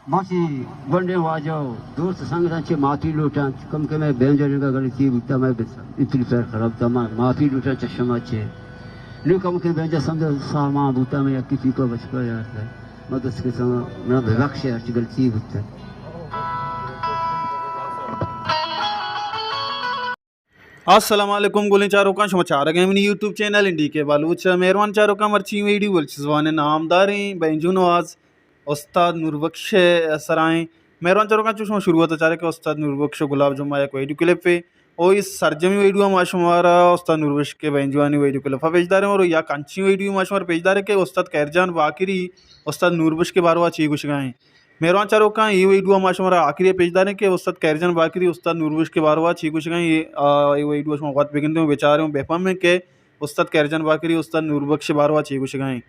ما چہ گونڈیں واجہ و دوست سنگتاں چہ معافی لوٹاں، کم کہ مئے بینجو ءِ رنگا غلطی بوتا، مئے انتری پیر خراب تا، ما معافی لوٹاں چہ شما چہ۔ نوں کم کہ بینجو سمجھ سامان بوتا، مئے یکی چیکو بچکو یار تا۔ ما دست کشاں، منا ببخش ہرچی غلطی بوتا۔ السلام علیکم گلیں چاروکاں، شما چارگ ءَ منی یوٹیوب چینل این ڈی کے بلوچ۔ مہروان چاروکاں، مرچی ویڈیو بلوچی زبان ءِ نامداریں بینجو نواز استاد نوربخش ءِ سرا ایں۔ مہروان چاروکاں، چو شما شروعات ءَ چارے کہ استاد نوربخش و گلاب جمعہ یک ویڈیو کلپے، او اے سرجمی ویڈیو ما شمارا استاد نوربخش کے بینجوانی ویڈیو کلپ ءَ پیش داریں، اور یک انچیں ویڈیو ما شمارا پیش داریں کہ استاد خیر جان باقری استاد نوربخش کے باروا چی گوشگا ایں۔ مہروان چاروکاں، اے ویڈیو ما شمارا آخری پیش داریں کہ استاد خیر جان باقری استاد نوربخش کے باروا چی گوشگا ایں۔ اے، آ، اے ویڈیو شما وت بگندیں و بچاریں و بفہمیں کہ استاد خیر جان باقری استاد نوربخش باروا چی گوشگا ایں۔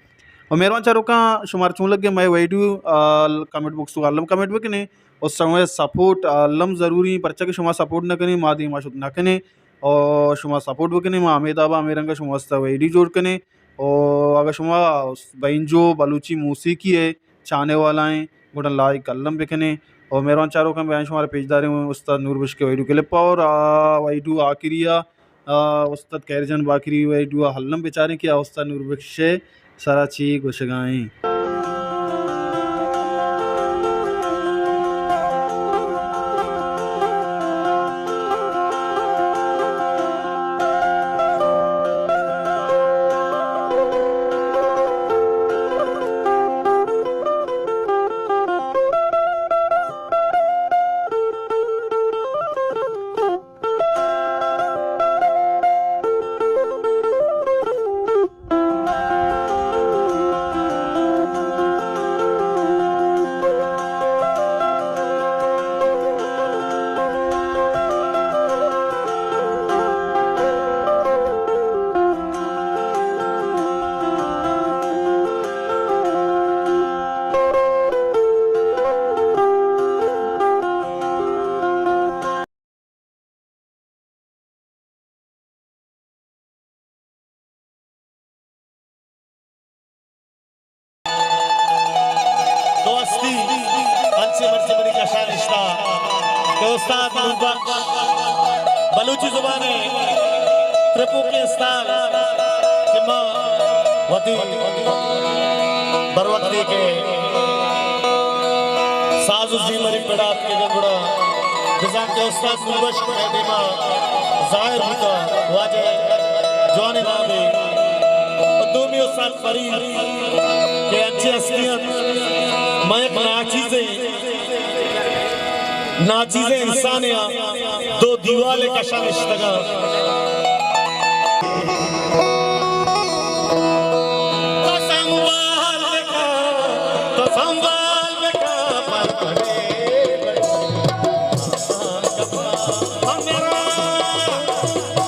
و مہروان چاروکاں، شمار چون لگے مئے ویڈیو، آ، کمنٹ باکس تو الم کمنٹ بکنے۔ و شمئے سپورٹ الم ضروری ایں، پرچا کہ شما سپورٹ نہ کنے، ما دیما شت نہ کنے۔ و شما سپورٹ بکنے، ما ہمے دابا ہمے رنگا شما واسطہ ویڈیو جوڑ کنے۔ و اگر شما بینجو بلوچی موسیقی ءِ چاہنے والا ایں، گڑا لائک الم بکنے۔ اور مہروان چاروکاں، بیایں شمارا پیش داریں استاد نوربخش کے ویڈیو کلپ ءَ، اور آ ویڈیو آخری ءَ، آ، استاد خیر جان باقری ویڈیو ءَ الم بچاریں کہ آ استاد نوربخش ءِ سرا چی گوشگا ایں۔ دو ہستی انچیں مرچی منی کشا نشتا کہ استاد نوربخش بلوچی زبان ءِ ترپوکیں استال کہ ما وتی بروقتی کہ ساز و زیمری پڑا اتکگاں، گڑا بزاں کہ استاد نوربخش مئے دیما ظاہر بوتا، واجہ جوانیں نامے۔ و دومی استاد فرید کہ انچیں ہستی انت، ما یک ناچیزیں، ناچیزیں انسانے آں، دو دیوال ءِ کشا نشتگاں۔ تو سنبھال بکن، تو سنبھال بکن، پر پڑے بچے۔ ہمراہ